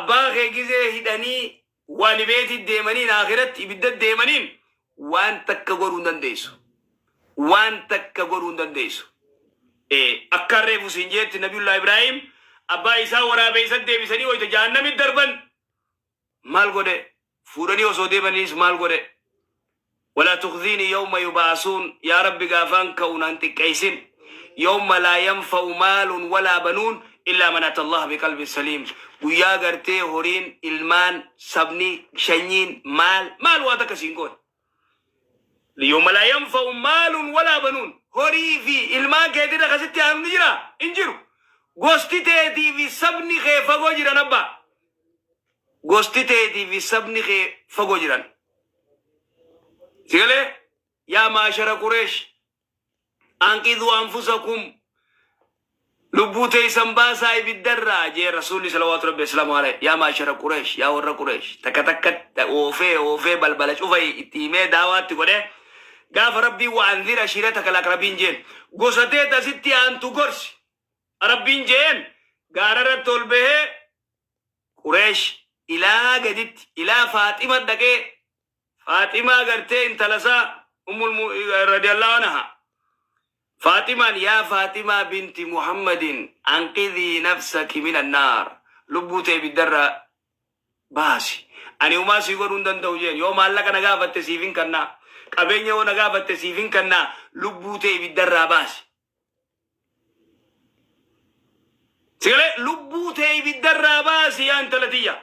Abbaa kee gizee hidhanii waali beetii deemaniin akhiratti ibidda deemaniin waan takka godhuu hin dandeessu. Waan takka godhuu hin dandeessu. Akka reefu siin jeetti Nabiyullah Ibraahim abbaa isaa waraabeessa deebisanii wayita jahannamitti darban maal godhe? Fuudhanii osoo deemaniis maal godhe? Walaa tukhziini yawma yub'asuun, yaa Rabbi gaafaan ka'u naan xiqqeessin. Yawma laa yanfa'u maalun walaa banuun illaa man ata Allaha biqalbin saliim. Guyyaa gartee horiin, ilmaan, sabni, shanyiin, maal maal waa takka siin goone. Yawma laa yanfa'u maalun walaa banuun. Horii fi ilmaan keetirra kasitti aanu ni jiraa? Hin jiru. Gosti teetii fi sabni kee fagoo jiran abbaa. Gosti teetii fi sabni kee fagoo jiran. Si galee? Yaa maashara Qureesh, anqiduu anfusakum, lubbuu teessan baasaa ibiddarraa jee Rasuulli salawaatu rabbi aslaamu alayhi. Yaa maashara Qureesh, yaa warra Qureesh, takka takka oofee oofee balbala cufa itti himee daawaatti godhee gaafa Rabbiin wa anzir ashiirataka al-aqrabiin jeen gosa tee tasitti aantu gorsi Rabbiin jeen gaara irratti ol bahee Qureesh ilaa gaditti ilaa Faaxima dhaqee Faaximaa gartee intala isaa ummul radiyallahu anha Faaximaan, yaa Faaximaa binti Muhammadin, anqidhii nafsaki minan naar, lubbuu tee ibiddarraa baasi, ani humaa sii godhuu hin danda'u jeen. Yoo maallaqa na gaafatte siif hin kannaa, qabeenya yoo na gaafatte siif hin kannaa, lubbuu tee ibiddarraa baasi. Sigalee lubbuu tee ibiddarraa baasi yaa intala tiyya.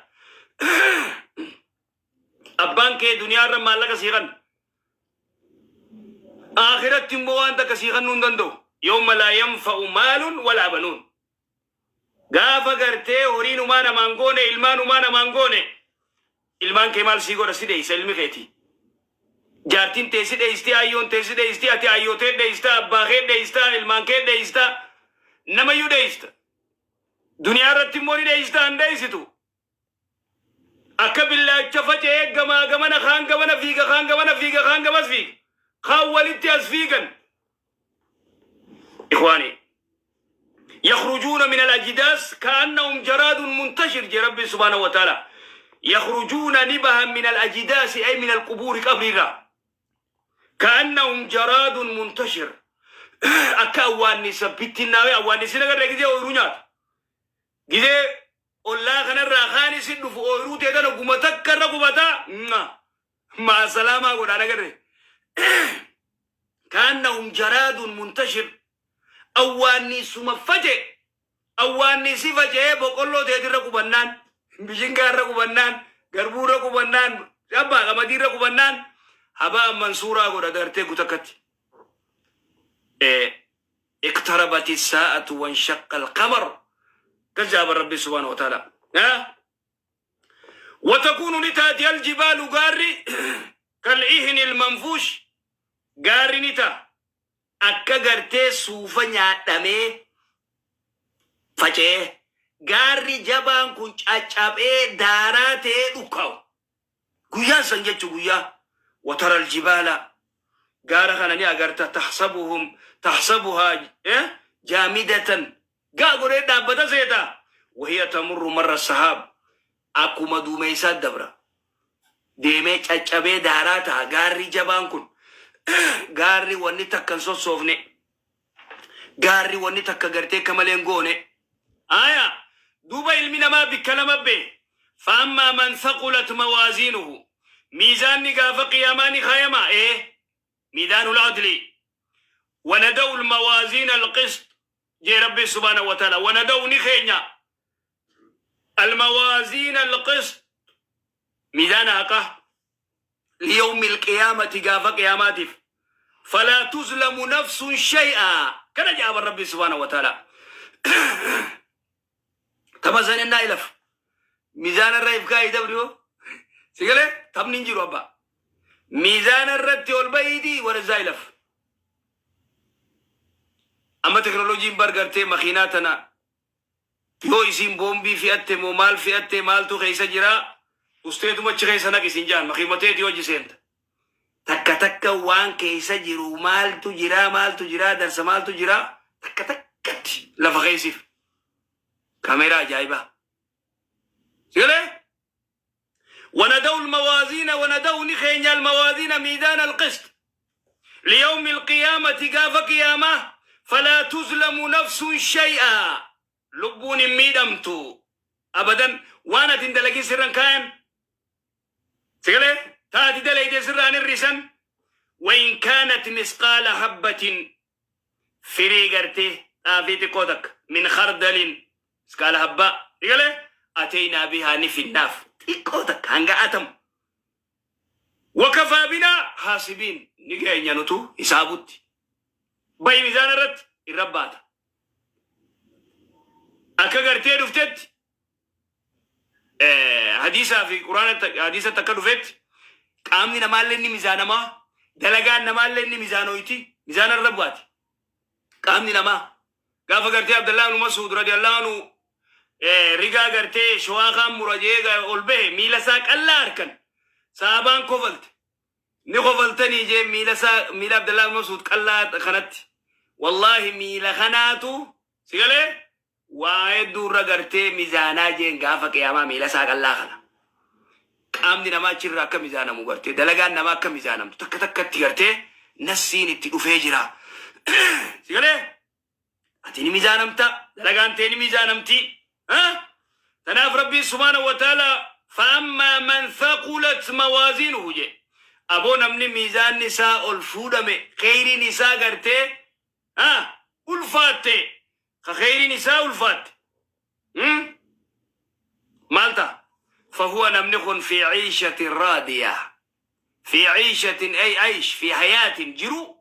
Abbaan kee duniyaarra maallaqa sii kanna. Akhiratti immoo waan takka sii kannuu hin danda'u. Yawma laa yanfa'u maalun walaa banuun. Gaafa gartee horiin humaa namaan goone, ilmaan humaa namaan goone, ilmaan kee maal sii godha? Si dheeysa ilmi keeti. Jaartiin tee si dheeysti, ayyoon tee si dheeysti, ati ayyoo tee dheeysta, abbaa kee dheeysta, ilmaan kee dheeysta, namayyuu dheeysta. Duniyaa irratti immoo ni dheeysta, hin dheeysitu. Akka billaacha faca'ee gamaa gamana, kaan gamana fiiga, kaan gamana fiiga, kaan gamas fiiga. Kaan walitti as fiigan. Ikhwaani. Yakhrujuuna min al-ajdaas ka'annahum jaraadun muntashir jee Rabbiin subhaanahu wa ta'ala. Yakhrujuuna ni bahan, min al-ajdaasi ay min al-qubuuri, qabriirraa. Ka'annahum jaraadun muntashir. Akka awwaannisa bittinnaawee, awwaannisi nagarree gizee ooyiruu nyaatu. Gizee ollaa kanarraa kaan isin dhufu ooyiruu tee tana guma takka irra qubataa maa salaamaa godhaan agarre. Kaannahum jaraadun muntashir, awwaannisuma face, awwaannisi faca'ee boqqolloo teetirra qubannaan, bishingaa irra qubannaan, garbuu irra qubannaan, abbaa qamadii irra qubannaan habaa mansuuraa godha gartee gutakkatti. Iqtarabati saa'atu wanshaqqa alqamar kazaaba Rabbi subhaanahu wa ta'ala. Watakuunu ni taati, aljibaalu gaarri, kal'ihni ilmanfuush, gaarri ni ta'a akka gartee suufa nyaadhamee faca'ee, gaarri jabaan kun caccabee daaraa ta'ee dhukkaa'u. Guyyaan san jechu guyyaa watara aljibaala, gaara kana ni agarta, tahsabuhum tahsabuhaa jaamidatan, gaa godhee dhaabbata seeta, wahiya tamurru marra sahaab, akkuma duumeysaa dabra deemee caccabee daaraa ta'a gaarri jabaan kun, gaarri wanni takka hin sossoofne, gaarri wanni takka gartee akka malee hin goone. Aya duuba ilmi namaa bikka lama bee. Fa ammaa man thaqulat mawaaziinuhu, miizaanni gaafa qiyaamaa ni kaayama, ee miizaanul adli, wanada'u lmawaaziina alqisx jee Rabbi subhaanahu wa ta'ala. Wanada'u ni keenya, almawaaziina alqisx, miizaana haqaa, liyawmi alqiyaamati, gaafa qiyaamaatiif, falaa tuzlamu nafsun shay'a kana jaaban Rabbi subhaanahu wa ta'ala. Tapha san ennaa ilaf miizaana irra if kaa'ii dabri hoo si galee taphni hin jiru abbaa miizaana irratti ol bahiitii warezaa ilaf. Amma teknooloojiin bar gartee makiinaa tana yoo isiin boombii fe'atte moo maal fe'atte, maaltu keessa jira, usteetuma achi keessa naqi siin jaan, makiimateeti hojii seenta. Takka takka waan keessa jiru, maaltu jira, maaltu jira, darsa maaltu jira, takka takkatti lafa keessiif. Kaameeraa ajaa'ibaa. Sigalee? Wanada'u almawaaziina, wanada'u ni keenya, almawaaziina miizaana, alqist liyawmi alqiyaamati, gaafa qiyaamaa, falaa tuzlamu nafsun shay'a, lubbuun hin miidhamtu abadan. Waan ati hin dalagin sirran kaayan, sigalee taati dalayde sirraan hirrisan. Wain kaanat misqaala habbatin, firii gartee xaafii xiqqoo takka, min khardalin, misqaala habbaa, sigalee, ateynaa bihaa, ni finnaaf, xiqqoo takka hanga atam. Wakafaa binaa haasibiin, ni geenya nutu hisaabutti. Bayi mizaana irratti irra baata akka gartee dhuftetti hadiisaa fi quraana hadiisatti akka dhufetti, qaamni namaallee ni mizaanamaa, dalagaan namaallee ni mizaanoyti, mizaana irra baati qaamni namaa. Gaafa gartee Abdallah ibn Mas'ud radiyallahu anhu rigaa gartee shawaa kaan mura jee ol bahe, miila isaa qallaa harkan saabaan kofalte. Ni kofaltanii jee, miila isaa, miila Abdallah ibn Mas'ud qallaa kanatti, wallaahi miila kanaatu sigalee waa hedduu irra gartee mizaanaa jeen. Gaafa qiyaamaa miila isaa qallaa kana, qaamni namaa achirra akka mizaanamu, gartee dalagaan namaa akka mizaanamtu takka takkatti gartee nassiin itti dhufee jira. Sigalee ati ni mizaanamta, dalagaan tee ni mizaanamti. Tanaaf Rabbiin subhaanahu wa ta'ala fa'ammaa man thaqulat mawaaziinuhu je. Aboo, namni miizaanni isaa ol fuudhame, kheyriin isaa gartee ulfaatte, ka kheyriin isaa ulfaatte maal ta'a? Fahuwa, namni kun, fi ciishatin raadiya, fi ciishatin ay aish, fi hayaatin, jiru,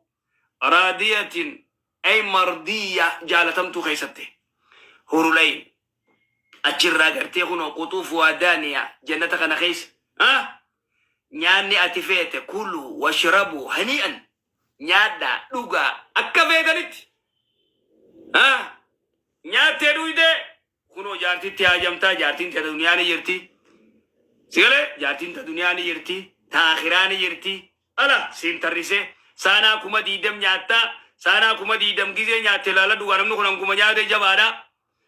raadiyatin ay mardiyya, jaalatamtuu keessatte. Hurulayn achirraa gartee kunoo quxuufuhaa daaniya, jannata kana keessa nyaanni ati feete, kuluu washrabuu hanii'an, nyaadhaa dhugaa akka feetanitti. Nyaattee dhuyde, kunoo jaartitti haajamtaa, jaartiin ta duniyaa ni jirti, sigalee jaartiin ta duniyaa ni jirti, ta akhiraa ni jirti. Ala siin tarrisee saanaa 20,000 nyaattaa. Saanaa 20,000 gizee nyaatte ilaala dhugaa, namni kun hanguma nyaate jabaadha.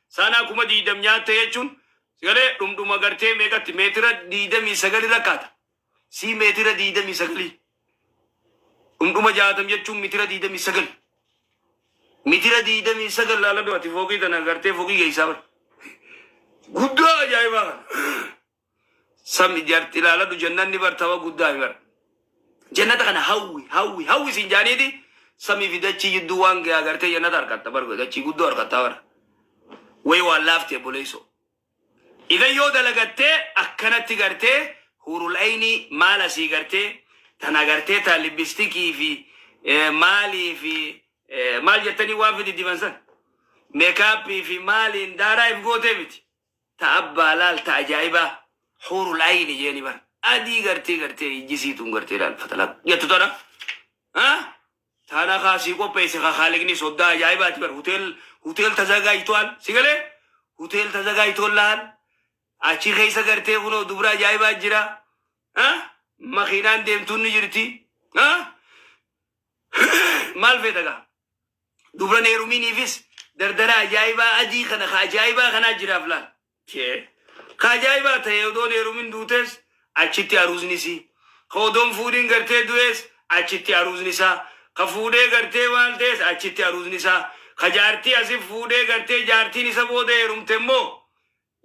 Saanaa 20,000 nyaatte jechuun, sigalee, dhumdhuma gartee meeqatti meetira 29 rakkaata sii, meetira 29, dhumdhuma 60 jechuun mitira 29, mitira 29. Laala ati fooqii tana gartee fooqii geessaa bara guddaa ajaa'ibaa kana sami jarti ilaaladhu. Jannanni bar tawa guddaa bar. Jannata kana hawwi, hawwi, hawwi siin jaaniiti. Samii fi dachii jidduu waan gahaa gartee jannata harkatta bar, dachii guddoo harkatta bar. Way waan laaftee boleessoo. Idan yoo dalagattee akkanatti gartee hurul ayni maal asii gartee tana gartee ta lipstickii fi maalii fi maal jettanii waan fidi diban san, makeupii fi maaliin daaraa if gootee miti. Ta abbaa laal, ta ajaa'ibaa, hurul ayni jeeni bar, adii gartee ijjisiituun gartee laal fatala jettu tana. Tana kaasii qopheesse ka kaaliqni soddaa ajaa'ibaati bar. Hotel, hotel ተዘጋጅቷል, si galee hotel ተዘጋጅቶልሃል. Achi keessa gartee kunoo dubra ajaa'ibaa jira, makiinaan deemtuun ni jirti. Maal feeta gaa? Dubra neeruminiifis dardara ajaa'ibaa adii kana ka ajaa'ibaa kanaa jiraaf laal. Ka ajaa'ibaa ta'e odoon heerumin duutes achitti aruuzni isii. Ka odoon fuudhin gartee du'es achitti aruuzni isaa. Ka fuudhee gartee maal ta'es achitti aruuzni isaa. Ka jaartii asif fuudhee gartee jaartiin isa booda heerumte immoo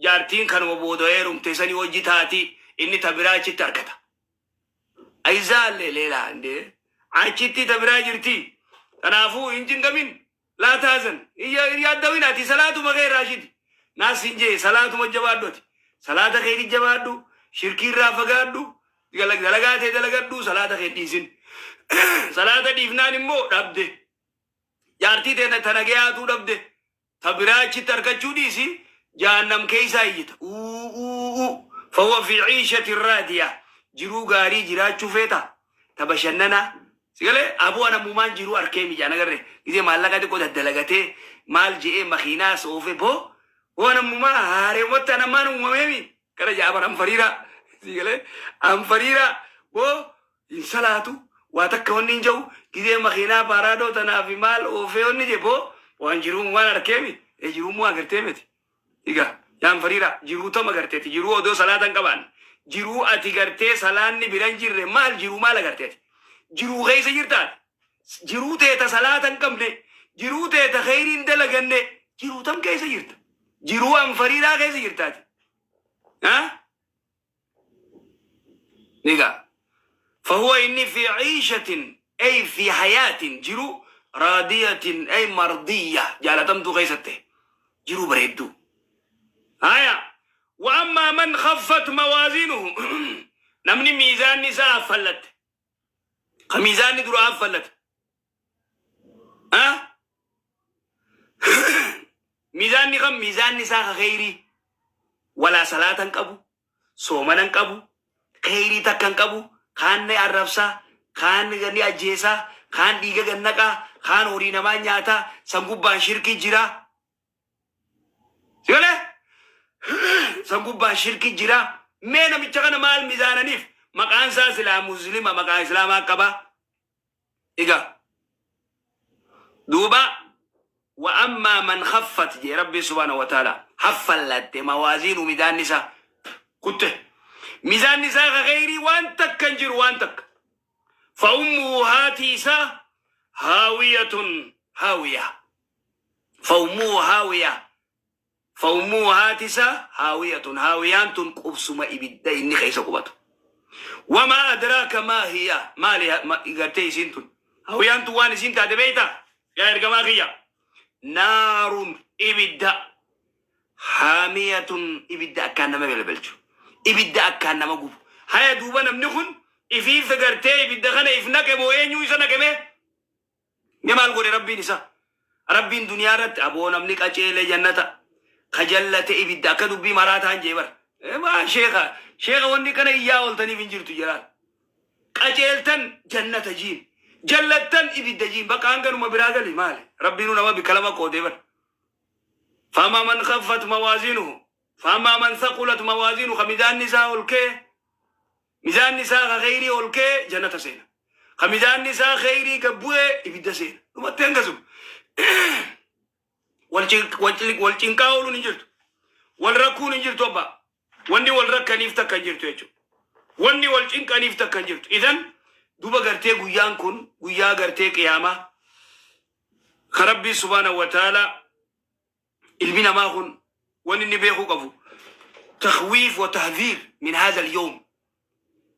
jaartiin kanuma booda heerumte sanii hojii taati, inni ta biraa achitti argata. Ayizaallee leelaa indee achitti ta biraa jirti. Kanaafuu hin cinqamin, laa taazan, hin yaaddawin, ati salaatuma kee raashidi. Naas hin jee, salaatuma jabaadhu, ati. Salaata keeti jabaadhu, shirkii irraa fagaadhu, dalagaa ta'e dalagadhu, salaata kee dhiisin. Salaata dhiifnaan immoo dhabde. Jaartii ta'e tana gahaatuu dhabde. Ta biraa achitti argachuu dhiisi, jahannam keessaa iyyita. Uu. Fahuwa fi ciishatin raadiya. Jiruu gaarii jiraachuu feeta. Ta bashannanaa. Sigalee aboo, anammumaan jiruu arkee mijaan agarre. Gisee maallaqa xiqqoo daddalagatee maal je'ee makiinaas oofe boo. Hoo, anammumaa haareewwatti anammaan uumameemi. Kana jaaban anfariiraa. Sigalee anfariiraa boo, hin salaatu, waa takka wanni hin jiru, gisee makiinaa paaraadoo tanaa fi maal oofee wanni je boo, waan jiruu waan arkeemi ee, jiruu moo agartee miti. Egaa yaan fariiraa, jiruu tama garteeti, jiruu odoo salaata hin qabaanne, Jiruu ati gartee salaanni bira hin jirre maal jiruu maal agarte ati? Jiruu keessa jirta ati? Jiruu teeta salaata hin qabne, jiruu teeta kheyrii hin dalaganne, jiruu tam keessa jirta? Jiruu anfariiraa keessa jirta ati? Ha? Egaa fahuwa inni fi ciishatin ay fi hayaatin jiruu raadiyatin ay mardiyya jaalatamtuu keessa ta'e jiruu bareedduu. Haya wa ammaa man khaffat mawaaziinuhu namni miizaanni isaa affallatte ka miizaanni dura affallate ha miizaanni kam miizaanni isaa ka kheyrii walaa salaata hin qabu soomana hin qabu, kheyrii takka hin qabu, kaan ni arrabsa, kaan ni ajjeesa, kaan dhiiga gad naqa, kaan horii namaa nyaata, san gubbaan shirkii jira. Si galee? San gubbaan shirkii jira. Mee namicha kana maal mizaananiif? Maqaan isaa silaa muslima maqaa islaamaa qaba. Egaa duuba wa ammaa man khaffat jee rabbi subhaanahu wa ta'ala haffallatte mawaaziinu mizaanni isaa kutte mizaanni isaa ka kheyrii waan takka hin jiru waan takka fa ummuhu haati isaa haawiyatun haawiya fa ummuhu haawiya fa ummuhu haati isaa haawiyatun haawiyaan tun qubsuma ibidda inni keessa qubatu wamaa adraaka maa hiya maali gartee isiin tun haawiyaan tun waan isiin taate beeyta yaa ergamaa kiyya naarun ibidda haamiyatun ibidda akkaan nama belbelchu ibidda akkaan nama gubu haya duuba namni kun ifiif gartee ibidda kana if naqe moo eenyuu isa naqe mee Mee maal godhe Rabbiin isa? Rabbiin duniyaa irratti aboo namni qaceele jannata ka jallate ibidda akka dubbii maraataan jee bar. Maa sheeka sheeka wanni kana iyyaa ooltaniif hin jirtu jedhaan. Qaceeltan jannata jiin jallattan ibidda jiin bakka hanganuma biraa gali maali? Rabbiinuu nama bikka lama qoodee bar. Fama man khaffat mawaazinuhu fama man thaqulat mawaazinuhu ka mizaanni isaa ol ka'e Mizaanni isaa ka kheyrii ol ka'e jannata seena. Ka mizaanni isaa kheyrii gad bu'e ibidda seena. Dhumattee hangasuma. Wal cin- wal cin- wal cinqaa ooluun hin jirtu. Wal rakkuun hin jirtu abbaa. Wanni wal rakkaniif takka hin jirtu jechuudha. Wanni wal cinqaniif takka hin jirtu. Idan duba gartee guyyaan kun guyyaa gartee qiyaamaa ka Rabbii subhaanahu wa ta'ala Ilmi namaa kun wanni inni beekuu qabu takhwiif wa tahdhiir min haadha al-yawm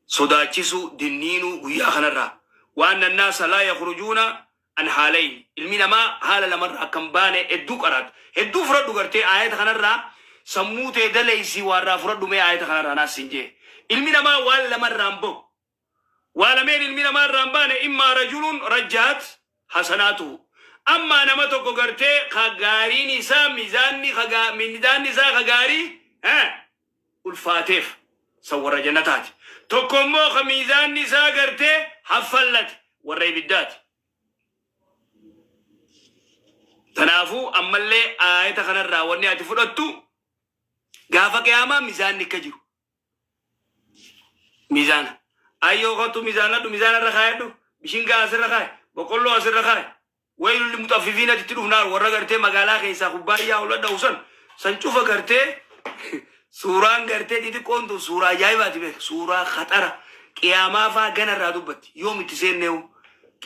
sodaachisuu dinniinuu guyyaa kanarraa wa anna annaasa laa yakhrujuuna an haalayn ilmi namaa haala lamarraa akka hin baane hedduu qaraat hedduu fudhadhu gartee aayata kanarraa sammuu tee daleeysii waarraa fudhadhu mee aayata kanarraa naas siin jee ilmi namaa waan lamarraa hin bahu Waa lameen ilmi namaa irraa hin baane immaa rajulun rajjahat hasanaatuhu ammaa nama tokko gartee ka gaariin isaa mizaanni ka gaa- mizaanni isaa ka gaarii eh, ulfaateef san warra jannataati tokko immoo ka miizaanni isaa gartee haffallate warra ibiddaati tanaafuu ammallee aayata kanarraa wanni ati fudhattu gaafa qiyaamaa mizaanni akka jiru Mizaana. Ayyoo kottu mizaanadhu mizaana irra kaayadhu. Bishingaa asirra kaayi. Boqqolloo asirra kaayi. Waylul limutaffifin atitti dhufnaan warra gartee magaalaa keessaa kubbaayyaa ol dhadha'u san san cufa gartee suuraan gartee xixiqqoon tun suuraa ajaa'ibaati beeka. Suuraa khaxara qiyaamaa faa gana irraa dubbatti. Yoom itti seenneewu?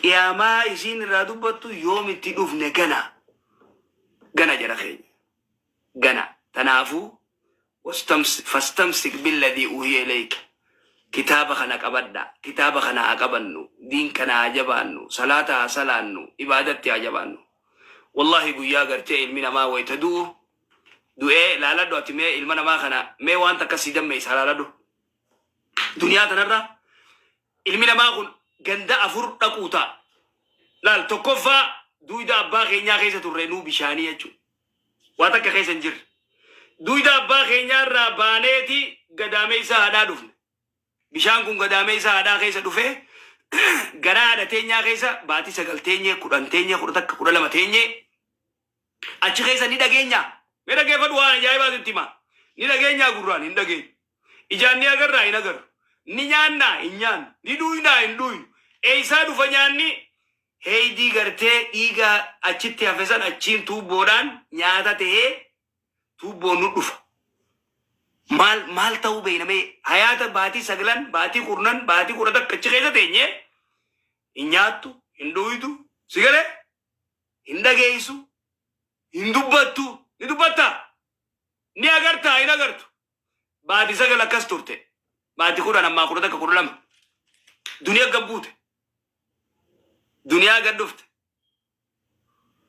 Qiyaamaa isiin irraa dubbattu yoom itti dhufne gana. Gana jara keenya. Gana. Tanaafuu Fastamsik billadhii uhiya ilayka Kitaaba kana qabadhaa, kitaaba kana haa qabannu, diin kana haa jabaannu, salaata haa salaannu, ibaadatti haa jabaannu. Wallaahi guyyaa gartee ilmi namaa wayta du'u, du'ee laaladhu ati mee ilma namaa kana mee waan takka si dammeessa laaladhu. Duniyaa tanarra ilmi namaa kun ganda afur dhaquu ta'a. Laal tokkoffaa duuyda abbaa keenyaa keessa turre nuu bishaanii jechuudha. Waa takka keessa hin jirre. Duyda abbaa keenyaa irraa baaneeti gadaameessa haadhaa dhufne. Bishaan kun gadaameessa haadhaa keessa dhufee garaa haadha teenyaa keessa baatii 9 teenyee, 10 teenyee, 11, 12 teenyee achi keessa ni dhageenya. Mee dhaggeeffadhu waan ajaa'ibaa sitti hima. Ni dhageenyaa gurraan hin dhageenyu. Ijaan ni agarraa hin agarru. Ni nyaannaa hin nyaannu. Ni dhuynaa hin dhuynu. Eessaa dhufa nyaanni? Heeydii gartee dhiiga achitti hafe san achiin tuubboodhaan nyaata tahee tuubboon nu dhufa. Maal maal ta'uu beeyna mee hayaata baatii saglan baatii kurnan baatii 11 achi keessa teenye hin nyaattu hin dhuydu si galee hin dhageessu hin dubbattu ni dubbatta ni agartaa hin agartu baatii 9 akkas turte baatii 10 ammaa 11 12 duniyaa gad buute duniyaa gad dhufte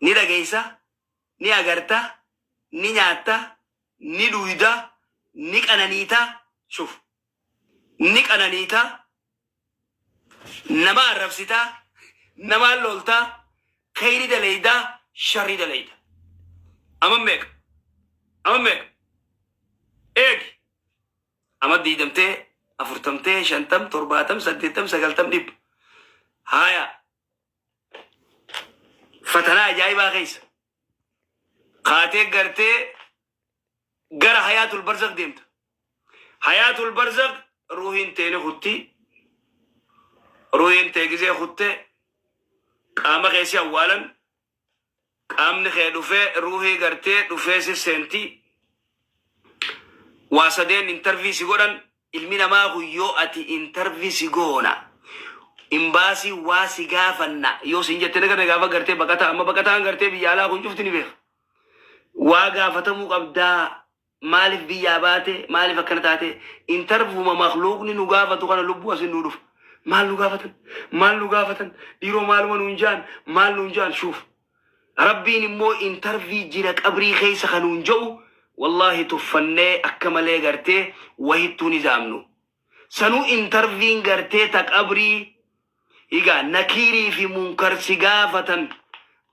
ni dhageessa ni agarta ni nyaatta ni dhuyda ni qananiita shuf ni qananiita nama arrabsita namaan lolta kheyri daleyda sharri daleyda ama meeqa ama meeqa eegi ama diidamtee afurtamtee shantam torbaatam saddeettam sagaltam dhibba haya fatanaa ajaa'ibaa keessa kaatee gartee gara hayaatul barzak deemta. Hayaatul barzak ruuhiin teeni kutti ruuhiin tee gizee kutte qaama kee si awwaalan qaamni kee dhufee ruuhii gartee dhufee si seenti waa sadeen intervii si godhan ilmi namaa kun yoo ati intervii si goona imbaasii waa si gaafanna yoo sin jette nagarre gaafa gartee baqataa amma baqataan gartee biyya alaa kun cufti ni beeka waa gaafatamuu qabdaa maaliif biyyaa baate maaliif akkana taate interviuma makluuqni nu gaafatu kana lubbuu asin nu dhufa maal nu gaafatan maal nu gaafatan dhiiroo maaluma nuun jaan maal nuun jaan shuuf Rabbiin immoo intervii jira qabrii keessa kan nuun ja'u wallaahi tuffannee akka malee gartee wahittuu ni zaamnu sanuu interviin gartee ta qabrii egaa nakiirii fi munkar si gaafatan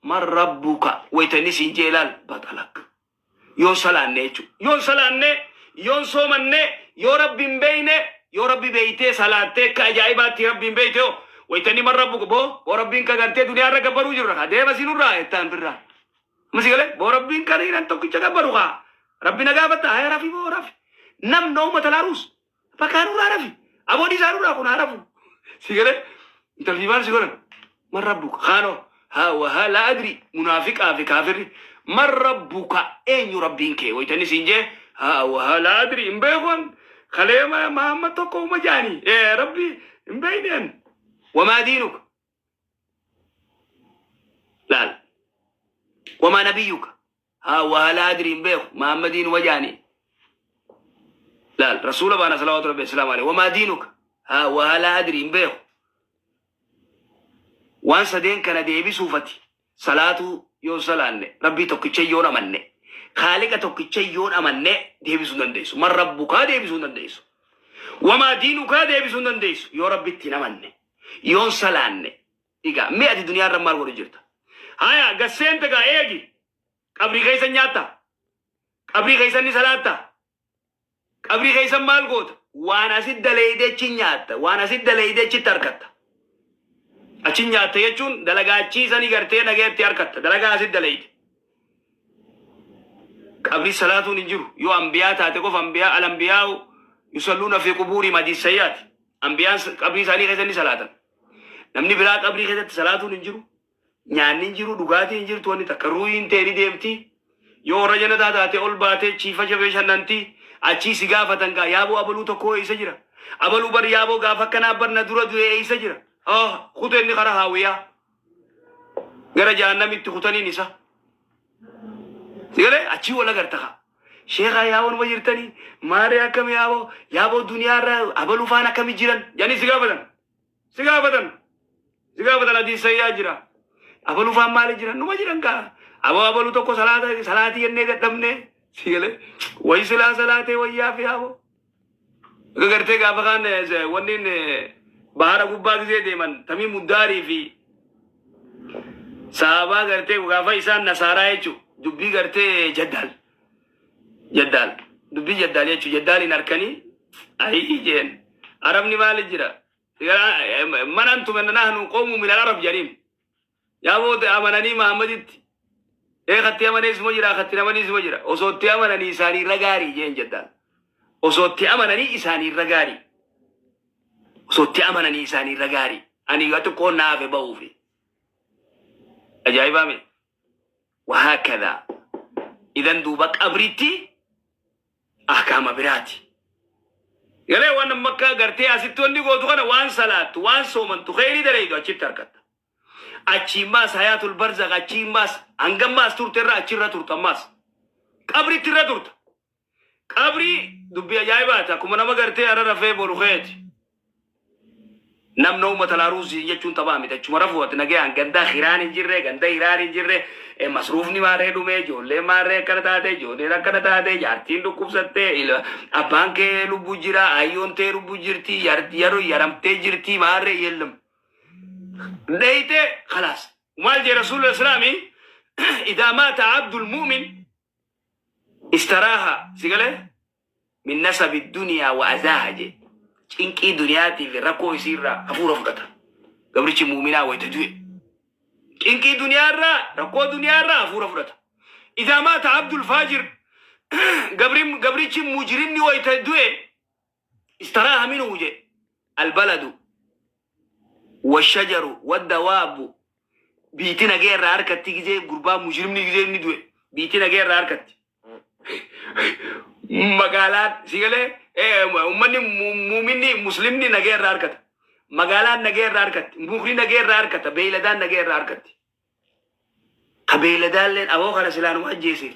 man rabbuka wayta inni siin jee ilaal baxalak yoon salaanne jechuudha. Yoon salaanne, yoon soomanne, yoo Rabbi hin beeyne, yoo Rabbi beeytee salaattee akka ajaa'ibaatti Rabbi hin beeyte hoo waytanii man rabbuka boo boo Rabbiin ka gartee duniyaa irra gabbaruu jirra ka deema sinurraa jettaan firraa. Amma si galee boo Rabbiin kan hiran tokkicha gabbaru kaa Rabbi na gaafatta haya rafi boo rafi. Nam nooma talaaruus Bakka nurraa rafi. Aboo dhiisaa nurraa kun haa rafu. Si galee intalli maal si godhan? Man rabbuka kaanoo haa wa haa laa adri munaafiqaa fi kaafirri man rabbuka eenyu rabbiin kee waytanni siin jee haa wa haa laa adri hin beekuan kalee Mahammad tokko uma jaanii ee rabbi hin beeyneen wamaa diinuka laal wamaa nabiyyuka haa waa laa adrii hin beeku Muhammadiin uma jaanii laal rasuula baana salawaatu rabbi assalaamu alaihi wamaa diinuka haa waa laa adrii hin beeku waan sadeen kana deebisuufati salaatuu yoon salaanne rabbii tokkicha yoon amanne kaaliqa tokkicha yoon amanne deebisuu hin dandeessu man rabbukaa deebisuu hin dandeessu wamaa diinukaa deebisuu hin dandeessu yoo rabbitti hin amanne yoon salaanne Egaa mee ati duniyaa irra maal godhu jirta? Haya gad seente gaa eegi. Qabrii keessa nyaatta. Qabrii keessa ni salaatta. Qabrii keessa maal goota? Waan asit daleeyde achi nyaatta. Waan asit daleeyde achitti harkatta. Achi nyaatta jechuun dalagaa achii sani gartee nagayatti harkatta. Dalagaa asit daleeyde. Qabrii salaatuun hin jiru. Yoo ambiyaa taate qofa ambiyaa al-ambiyaa'u yusalluuna fi qubuurii hadiis sayyaati. Ambiyaan qabrii isaanii keessa ni salaatan. Namni biraa qabrii keessatti salaatuun hin jiru. Nyaanni hin jiru, dhugaatiin hin jirtu, wanni takka ruuhiin ta'e ni deemti. Yoo warra jannataa taate ol baatee chiifa shafee shannanti. Achii si gaafatan gaa yaaboo abaluu tokko eessa jira? Abaluu bar yaaboo gaafa akkanaa bar na dura du'e eessa jira? Oh, kutee inni karaa haawiyaa. Gara jahannamitti kutaniin isa. Sigalee achii wal agarta kaa. Sheekaa yaaboo numa jirtanii maaree akkami yaaboo yaaboo duniyaarra abaluu faan akkami jiran jedhanii si gaafatan. Si gaafatan. Si gaafatan hadiis sayyaa jira. Abaluu faan maali jiran numa jiran kaa. Aboo abaluu tokko salaata salaatii jennee dadhabne sigalee wayi silaa salaatee wayyaa fi yaaboo. Akka gartee gaafa kaan wanni bahara gubbaa gisee deeman tamii muddaarii fi sahabaa gartee gaafa isaan nasaaraa jechuun dubbii gartee jaddaal jaddaal dubbii jaddaal jechuun jaddaaliin harkanii ayii jeen arabni maali jira man antum nahnu qawmu min al arab jedhaniin yaa booda amananii Muhammaditti ee katti amanee isuma jira katti amanee isuma jira osoo itti amananii isaanii irra gaarii jeen jaddaal osoo itti amananii isaanii irra gaarii osoo itti amananii isaanii irra gaarii ani yoo xiqqoo naafe ba'uufi ajaa'ibaa mee wahaakadha idan duuba qabritti Ahkaama biraati. Galee waan amma akka gartee asitti wanni gootu kana, waan salaattu, waan soomantu, kheyrii dalaydu achitti argatta. Achiin maas hayaatul barzakh, achiin maas hangammaas turte irra achirra turta, ammaas qabritti irra turta. Qabrii dubbii ajaa'ibaati, akkuma nama gartee hara rafee boru keeti. Namna uummata laaruusii jechuun taphaa miti, achuma rafuu ati nagayaan ganda hiraan hin jirre, ganda hiraan hin jirre, masruufni maarree dhume, ijoolleen maarree akkana taate, ijoolleen akkana taate, jaartiin dhukkubsatte, abbaan kee lubbuu jira, ayyoon tee lubbuu jirti, yeroo yaramtee jirti, maarree yellam. Dheeyte khalaas. Maal jee Rasuulul Islaamii? إذا مات عبد المؤمن استراح, si galee, من نصب الدنيا وأذاها jee. Cinqii duniyaatii fi rakkoo isiirraa hafuura fudhata. Gabrichi muuminaa wayita du'e. Cinqii duniyaarraa, rakkoo duniyaarraa hafuura fudhata. إذا مات عبد الفاجر, gabrichi mujrimni wayita du'e, استراح منه jee البلد والشجر والدواب. Biitti nagee irraa harkatti gizee gurbaa mujrimni gizee inni du'e biitti nagee irraa harkatti. Magaalaan, si galee, uummanni muuminni muslimni nagee irraa harkata. Magaalaan nagee irraa harkatti. Mukni nagee irraa harkata. Beeyladaan nagee irraa harkatti. Ka beeyladaalleen aboo kana silaanuma ajjeese.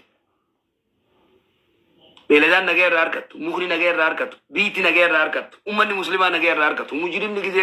Beeyladaan nagee irraa harkattu. Mukni nagee irraa harkattu. Biitti nagee irraa harkattu. Uummanni muslimaa nagee irraa harkatu. Mujrimni gizee